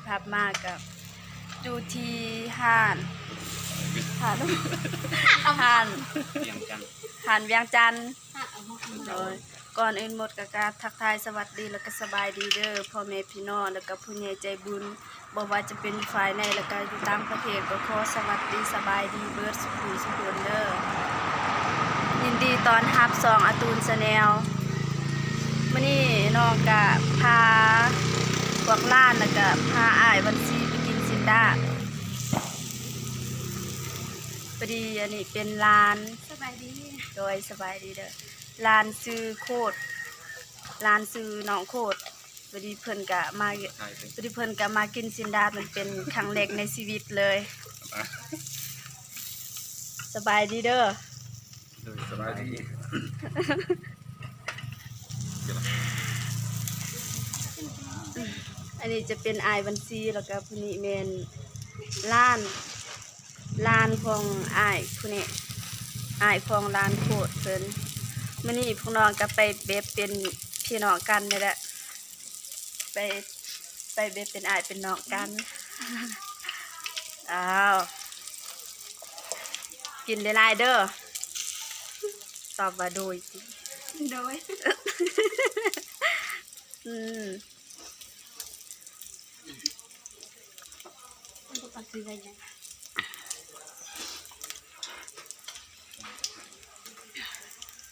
ພາບມາກະຢູ່ທີ່ຮ້ານ ຮ້ານ ຮ້ານ ວຽງຈັນ ຮ້ານວຽງຈັນ. ໂດຍ ກ່ອນອື່ນໝົດກະກາບທັກທາຍສະຫວັດດີ ແລະກະສະບາຍດີເດີພໍ່ແມ່ພີ່ນ້ອງ ແລະກະຜູ້ໃຫຍ່ໃຈບຸນ ບໍ່ວ່າຈະເປັນຝ່າຍໃນ ແລະກະຢູ່ຕ່າງປະເທດ ກໍຂໍສະຫວັດດີສະບາຍດີເບິດສູ່ຜູ້ສູ່ຄົນເດີ. ຍິນດີຕ້ອນຮັບຊ່ອງອາຕູນແຊນແນວ. ມື້ນີ້ນ້ອງກະພາພວກຫຼານ ແລະກະພາອ້າຍວັນຊີໄປກິນຊີ້ນດາດ. ພໍດີອັນນີ້ເປັນຫຼານ ສະບາຍດີ ໂດຍ ສະບາຍດີເດີ. ຫຼານຊື່ໂຄດ ຫຼານຊື່ນ້ອງໂຄດ. ພໍດີເພິ່ນກະມາ ພໍດີເພິ່ນກະມາກິນຊີ້ນດາດ ມັນເປັນຄັ້ງແລກໃນຊີວິດເລີຍ. ສະບາຍດີເດີ. ໂດຍ ສະບາຍດີ. ອັນນີ້ຈະເປັນອ້າຍວັນຊີ ແລ້ວກະຜູ້ນີ້ແມ່ນຫຼານ ຫຼານຂອງອ້າຍຜູ້ນີ້ ອ້າຍຂອງຫຼານໂຄດເພິ່ນ. ມື້ນີ້ພວກນ້ອງກະໄປແບບເປັນພີ່ນ້ອງກັນນີ້ແຫຼະ ໄປ ໄປແບບເປັນອ້າຍເປັນນ້ອງກັນ. ອ້າວ ກິນຫຼາຍໆເດີ. ຕອບວ່າໂດຍ ໂດຍ. ອືມ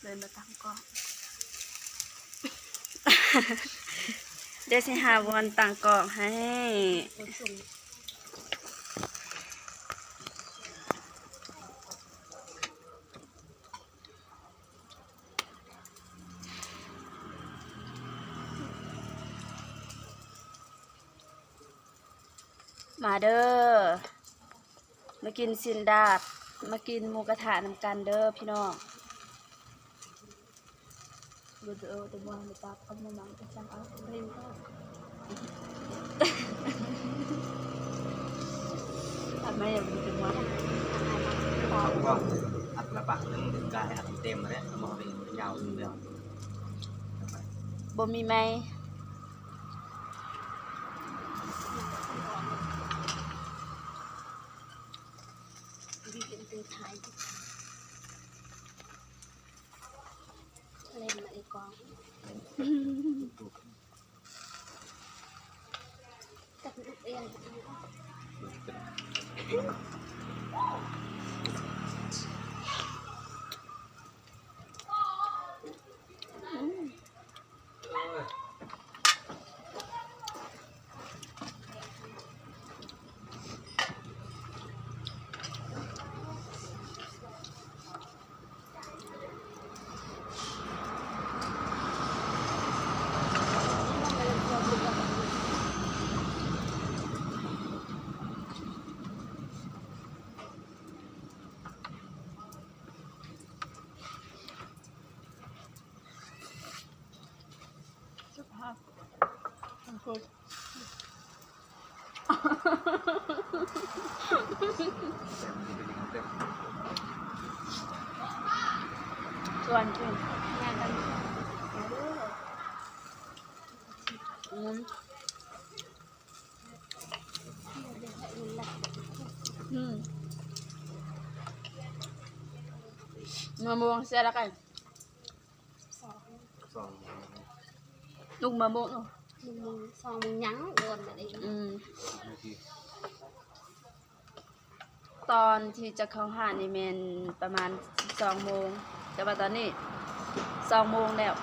ເດີນມາຕັ້ງກ້ອງ ດຽວຊິຫາບ່ອນຕັ້ງກ້ອງໃຫ້. ມາເດີ ມາກິນຊີ້ນດາດ ມາກິນໝູກະທະນຳກັນເດີພີ່ນ້ອງ. ບໍ່ມີໄມ້. ອືມ ມະມ່ວງເສຍແລ້ວກະ ສອງ ສອງ ລູກມະມ່ວງເນາະ ສອງໂມງຍັງ ອືມ. ຕອນທີ່ຈະເຂົ້າຮ້ານນີ້ແມ່ນປະມານສິບສອງໂມງ ແຕ່ວ່າຕອນນີ້ສອງໂມງແລ້ວ.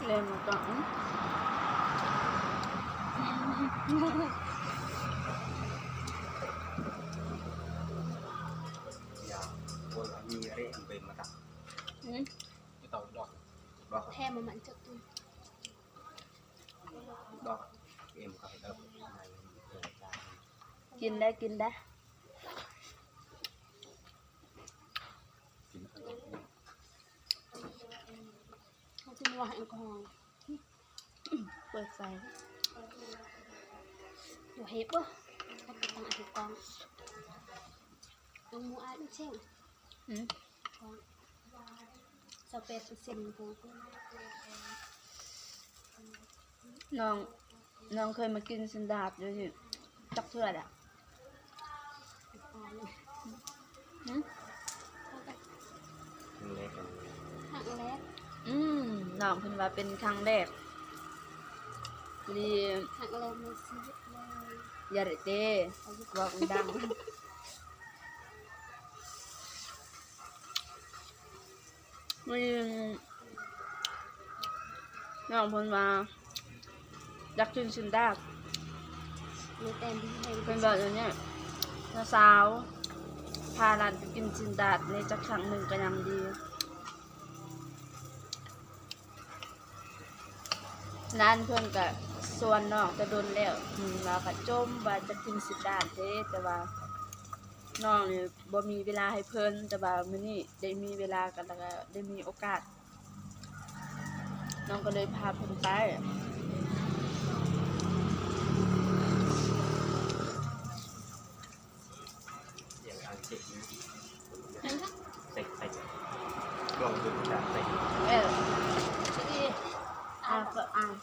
ເຫຼັ້ນມັນກໍ ອືມ ແທມມັນຈັກ ກິນໄດ້ ກິນໄດ້. ວ່າແອລກໍຮໍ ເປີດໃສ່ ບໍ່ເຮັດບໍ່ ເອົາໄປຕັ້ງອັນນີ້ກ່ອນ ຕ້ອງໝູອາດມັນເສັງ ອືມ ຊາວແປດເປີເຊັນ ນ້ອງ ນ້ອງເຄີຍມາກິນຊີ້ນດາດຢູ່ນີ້ຈັກເທື່ອແລ້ວ? ຫຶ? ຄັ້ງແລກ ຄັ້ງແລກ ອືມ ນ້ອງເພິ່ນວ່າເປັນຄັ້ງແລກ ດີ ຄັ້ງແລກໃນຊີວິດເລີຍ ຢ່າເດ້ເຕ້ ເວົ້າດັງໆ. ມື້ນີ້ນ້ອງເພິ່ນວ່າຢາກກິນຊີ້ນດາດ ມີແຕ່ມີແຮງ ເພິ່ນເວົ້າແນວນີ້ ນ້າສາວພາຫຼານໄປກິນຊີ້ນດາດແດ່ຈັກຄັ້ງໜຶ່ງກໍຍັງດີ. ຫຼານເພິ່ນກະຊວນນ້ອງແຕ່ດົນແລ້ວ ອືມ ວ່າກະຈົ່ມວ່າຈະກິນຊີ້ນດາດເດ້ ແຕ່ວ່ານ້ອງນີ້ບໍ່ມີເວລາໃຫ້ເພິ່ນ ແຕ່ວ່າມື້ນີ້ໄດ້ມີເວລາກັນ ແລ້ວກະໄດ້ມີໂອກາດ ນ້ອງກໍເລີຍພາເພິ່ນໄປ. ເອີ ອ່ານກໍອ່ານ.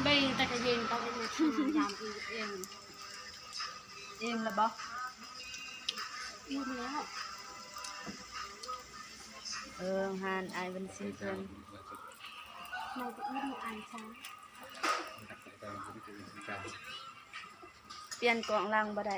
ເບິ່ງແຕ່ກະເຢັນ ຕ້ອງໄດ້ມາທາຍາມອີກເອງ. ອີ່ມແລ້ວບໍ່? ອີ່ມແລ້ວ. ເອີ ຮ້ານອ້າຍວັນຊີເພິ່ນ ເຮົາກໍອີ່ມອ້າຍຊາ ປ່ຽນກ້ອງຫຼັງບໍ່ໄດ້.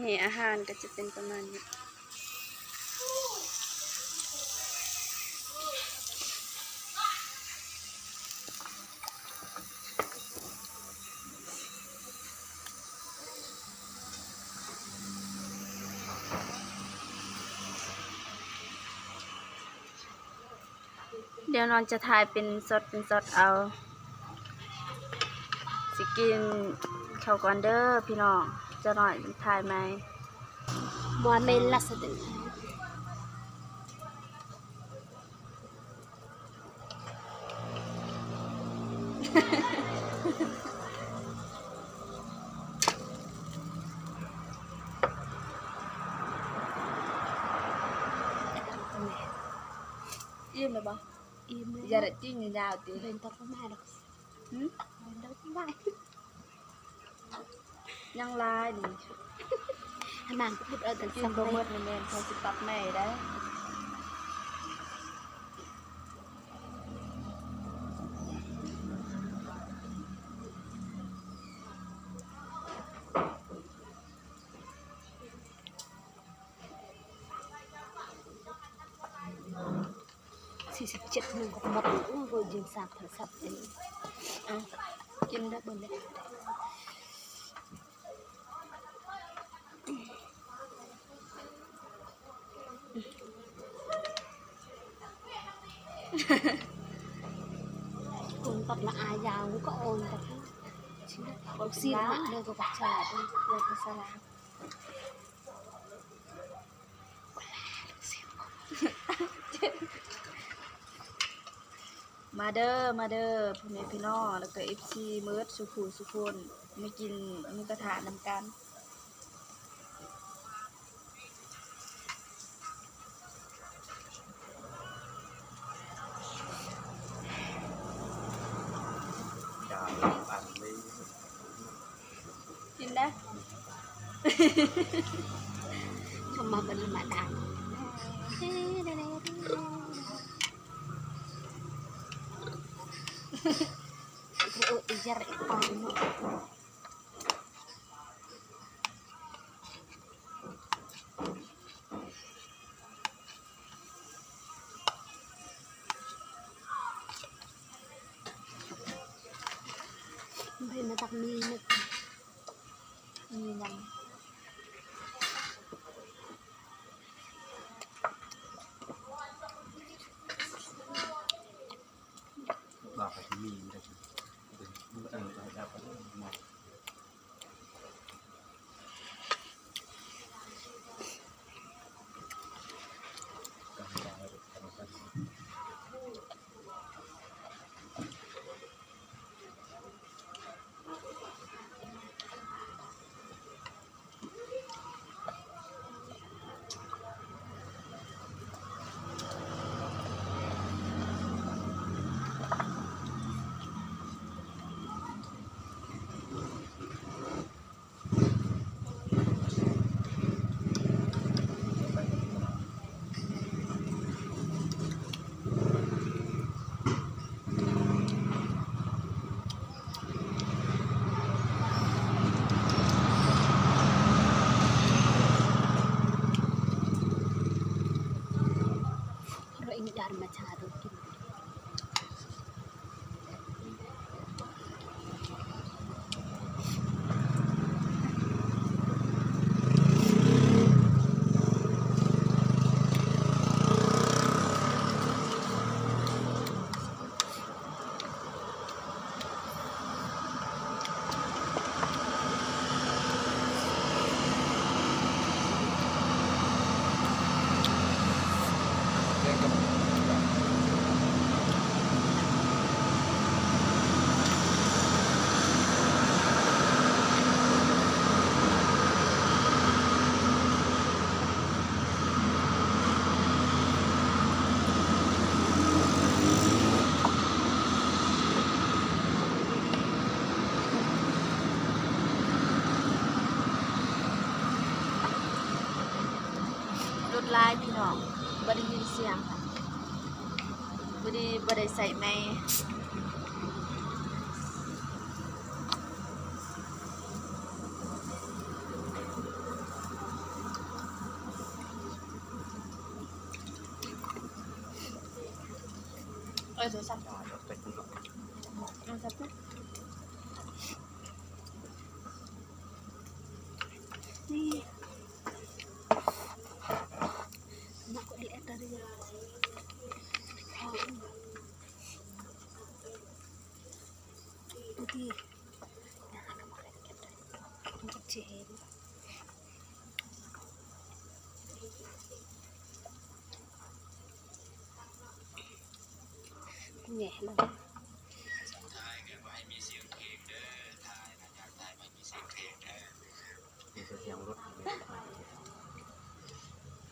ນີ້ອາຫານກໍຈະເປັນປະມານນີ້. ດຽວນ້ອງຈະຖ່າຍເປັນຊັອດເປັນຊັອດເອົາ. ຊິກິນເຂົ້າກ່ອນເດີພີ່ນ້ອງ, ຈັກໜ້ອຍຖ່າຍໃໝ່. ບໍ່ແມ່ນລະສະເດີ. ອີ່ມແລ້ວບໍ່? ອີ່ມແລ້ວ. ຢ່າໄດ້ຈິ້ງຍາວໆຕິ. ເດີນຕໍ່ໄປມາດອກ. ຫຶ? ເດີນຕໍ່ໄປມາ. ຍັງຫຼາຍນີ້. ໃຫ້ມັນເອົາແຕ່ ກິນບໍ່ໝົດນີ້ແມ່ນເຂົາຊິປັບໃໝ່ໄດ໋. ສີ່ສິບເຈັດໂມງກໍໝົດ. ໂອ້ຍ ຍິງສາກໂທລະສັບເອງ. ເອົາ ກິນໄດ້ເບິດເລີຍ. ຄົນຕັດລະອາຍາວກໍອ່ອນກັນ ລູກຊີ້ນມາເດີ ກໍບັກສະຫຼາດເດີ ກໍສະຫຼາດ. ມາເດີ ມາເດີ ພໍ່ແມ່ພີ່ນ້ອງ ແລ້ວກໍເອັຟຊີໝົດສູ່ຜູ້ສູ່ຄົນ ມາກິນໝູກະທະນຳກັນ. ກິນເດີ ເຂົ້າມາບັນດາ ໂອ້ຍ ອີຫຍັງອີກ ປາເນາະ. ເພິ່ນມາຕັກໝີ່ ໝີ່ຫຍັງ ບອກໃຫ້ໝີ່ມັນໄດ້ກິນ ເອີ ເອີ ເອີ ແລ້ວກໍໝໍ. ລົດຫຼາຍພີ່ນ້ອງ ບໍ່ໄດ້ຍິນສຽງ ພໍດີບໍ່ໄດ້ໃສ່ໄມ. ເອີ ໂທລະສັບ ໂທລະສັບ ນີ້ ມາກົດໄລແອັດເດີ ດູດີ. ແຫງະເລີຍ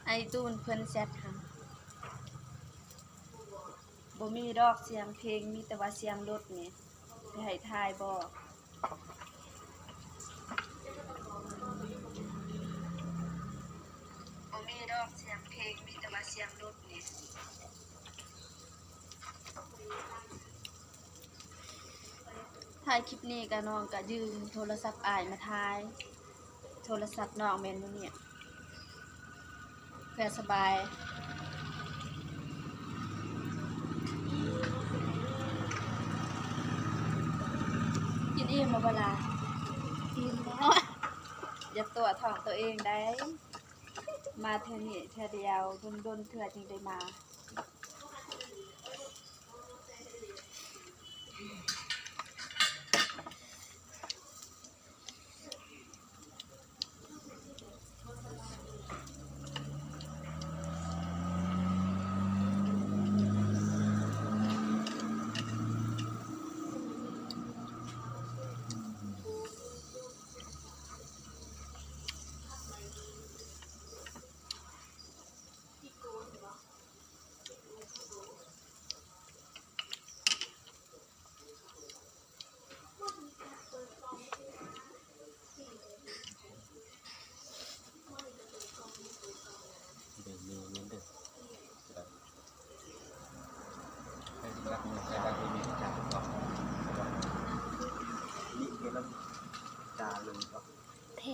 ໄອ້ຕູນເພິ່ນແຊັດຫາ ບໍ່ມີດອກສຽງເພງ ມີແຕ່ວ່າສຽງລົດນີ້ ຊິໃຫ້ຖ່າຍບໍ່? ບໍ່ມີດອກສຽງເພງ ມີແຕ່ວ່າສຽງລົດນີ້. ຖ່າຍຄລິບນີ້ກະ ນ້ອງກະຢືມໂທລະສັບອ້າຍມາຖ່າຍ ໂທລະສັບນ້ອງແມ່ນມື້ນີ້ ເພື່ອສະບາຍ. ກິນອີ່ມແລ້ວບໍ່ລະ? ອີ່ມແລ້ວ. ຢ່າຕົວະທ້ອງໂຕເອງໄດ໋ ມາເທື່ອນີ້ເທື່ອດຽວ ດົນໆເທື່ອຈຶ່ງໄດ້ມາ.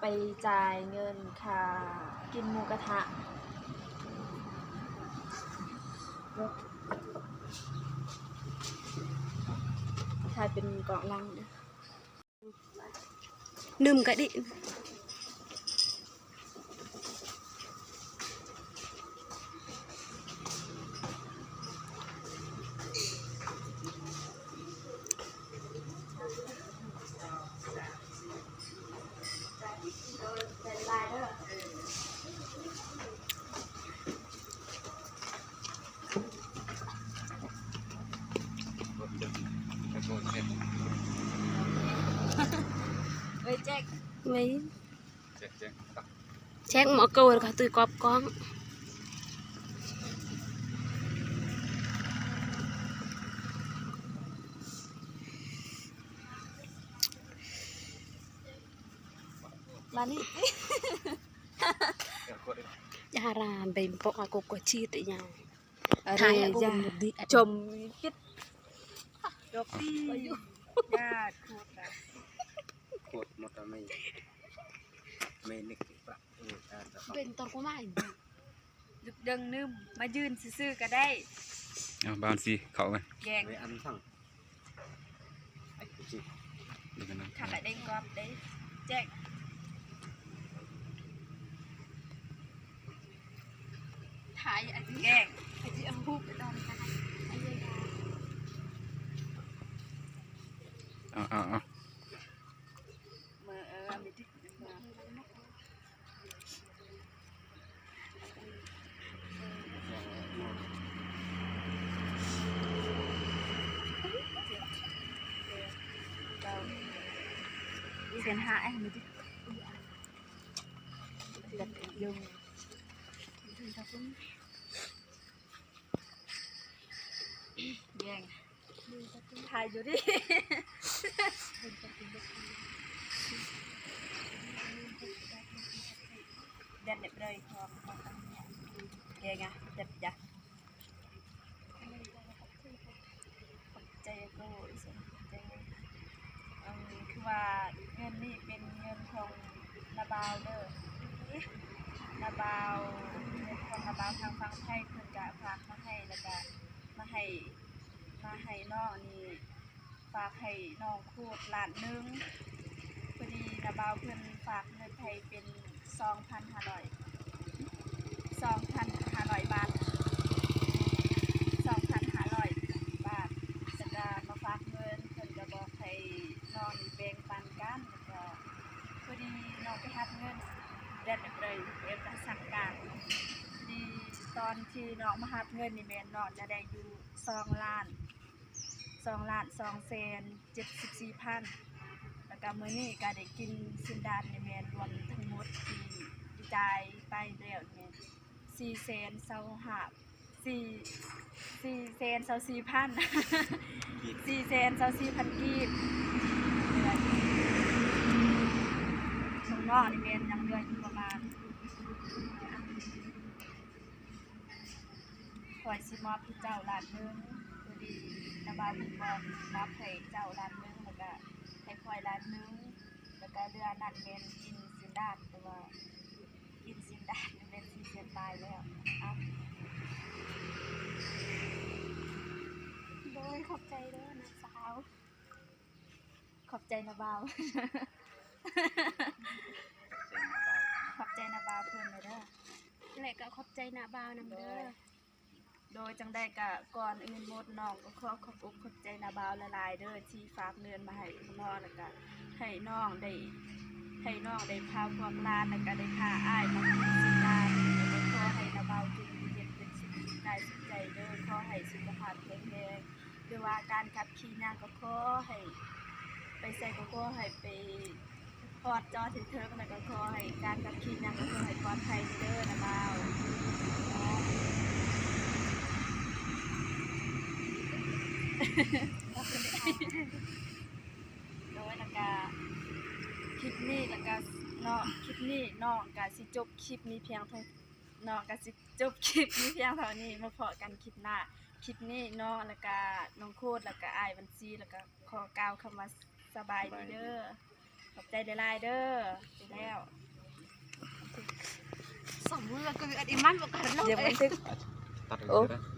ໄປຈ່າຍເງິນຄ່າກິນໝູກະທະ. ຖ່າຍເປັນກ້ອງຫຼັງເດີ້. ໜຶ່ມກະດິ. ເວີຍແຈັກ ເວີຍ ແຈັກ ແຈັກ ເອົາມາເກີ້າ ແລ້ວກໍຕຸ້ຍກອບກ້ອງ. ມານີ້ ຢາລານໄປປົກອາກົບກວ່າຊີດອີຫຍັງ. ອາເຣ ຢ່າ ຈມປິດ ດອກຕີ ຢ່າຂູດນະ ຂູດໝົດແລ້ວ ໄມ່ ໄມ້ນິກປະ ເປັນຕອນກູມາ ດຶງໜຶ່ມ ມາຢືນຊື່ໆກໍໄດ້. ເອົາ ບານຊີ ເຂົ້າໄປ ແກງ ໄວ້ອັນສັງ ໄອ້ກູຊິ ຄັນລະເດ້ງກອບເດ້ ແຈກ ຖ່າຍອັນແກງ ໃຫ້ຊິເອົາຮູບໄປຕອນນັ້ນ ເອົາ ເອົາ ເອົາ ເມື່ອ ເອີ ມີດິ ເປັນຫາ ແຍງ ຖ່າຍຢູ່ດິ ແດດເລັບເລີຍ ແກງອະ ແດດຢາ ຂອບໃຈໂກ ຂອບໃຈ ເອີ ຄືວ່າເງິນນີ້ເປັນເງິນຂອງນ້າບ່າວເດີ ນ້າບ່າວ ເງິນຂອງນ້າບ່າວທາງຝັ່ງໄທ ເພິ່ນກະຝາກມາໃຫ້ ແລ້ວກະມາໃຫ້ ມາໃຫ້ນ້ອງນີ້ ຝາກໃຫ້ນ້ອງໂຄດລ້ານໜຶ່ງ ພໍດີນ້າບ່າວເພິ່ນຝາກເງິນໄທເປັນສອງພັນຫ້າຮ້ອຍ ສອງພັນຫ້າຮ້ອຍບາດ ສອງພັນຫ້າຮ້ອຍບາດ ແລ້ວກະມາຝາກເງິນ ເພິ່ນກະບອກໃຫ້ນ້ອງນີ້ແບ່ງປັນກັນ ແລ້ວກະພໍດີນ້ອງໄປຮັບເງິນແບບເລີຍ ເອກະສັນການ ພໍດີຕອນທີ່ນ້ອງມາຮັບເງິນນີ້ແມ່ນນ້ອງຈະໄດ້ຢູ່ສອງລ້ານ ສອງລ້ານສອງແສນເຈັດສິບສີ່ພັນ ແລ້ວກະມື້ນີ້ກະໄດ້ກິນຊີ້ນດາດນີ້ແມ່ນລວມທັງໝົດທີ່ຈ່າຍໄປແລ້ວນີ້ແມ່ນສີ່ແສນຊາວຫ້າ ສີ່ ສີ່ແສນຊາວສີ່ພັນ ສີ່ແສນຊາວສີ່ພັນກີບ ຂອງນ້ອງນີ້ແມ່ນຍັງເຫຼືອຢູ່ປະມານ ຂ້ອຍຊິມອບໃຫ້ເຈົ້າລ້ານໜຶ່ງ ພໍດີນ້າບ່າວເພິ່ນບອກມອບໃຫ້ເຈົ້າລ້ານໜຶ່ງ ແລ້ວກະໃຫ້ຂ້ອຍລ້ານໜຶ່ງ ແລ້ວກະເຫຼືອນັ້ນແມ່ນກິນຊີ້ນດາດ ແຕ່ວ່າກິນຊີ້ນດາດນີ້ແມ່ນສີ່ແສນປາຍແລ້ວ ເອົາ ໂດຍ ຂອບໃຈເດີນ້າສາວ. ຂອບໃຈນ້າບ່າວ ຂອບໃຈນ້າບ່າວເພິ່ນເດີ ແລະກໍຂອບໃຈນ້າບ່າວນຳເດີ ໂດຍ ໂດຍ ຈັ່ງໃດກໍກ່ອນອື່ນໝົດ ນ້ອງກໍຂໍຂອບອົກຂອບໃຈນ້າບ່າວຫຼາຍໆເດີ ທີ່ຝາກເງິນມາໃຫ້ນ້ອງ ແລ້ວກໍໃຫ້ນ້ອງໄດ້ ໃຫ້ນ້ອງໄດ້ພາພວກຫຼານ ແລ້ວກໍໄດ້ພາອ້າຍມາກິນຊີ້ນດາດ ແລ້ວກໍຂໍໃຫ້ນ້າບ່າວຈົ່ງຢູ່ເຢັນເປັນສຸກ ສຸກກາຍສຸກໃຈເດີ ຂໍໃຫ້ສຸຂະພາບແຂງແຮງ ຫຼືວ່າການຂັບຂີ່ຫຍັງກໍຂໍໃຫ້ໄປໃສກໍຂໍໃຫ້ໄປຮອດຈອດເຖິງໆ ແລ້ວກໍຂໍໃຫ້ການຂັບຂີ່ຫຍັງກໍຂໍໃຫ້ປອດໄພເດີນ້າບ່າວ. ໂດຍ ແລ້ວກໍຄລິບນີ້ ແລ້ວກໍເນາະ ຄລິບນີ້ນ້ອງກໍຊິຈົບຄລິບນີ້ພຽງເທົ່າ ນ້ອງກໍຊິຈົບຄລິບນີ້ພຽງເທົ່ານີ້ ມາພໍ້ກັນຄລິບໜ້າ. ຄລິບນີ້ນ້ອງ ແລ້ວກະນ້ອງໂຄດ ແລ້ວກະອ້າຍບັນຊີ ແລ້ວກະຂໍກ່າວຄຳວ່າສະບາຍດີເດີ. ຂອບໃຈຫຼາຍໆເດີ. ໄປແລ້ວ. ສອງມື້ກໍຄືອັນອີມັນບໍ່ກັນເນາະ. ເດ ບັນທຶກ. ຕັດ ໂອ້ ເລີຍນະ.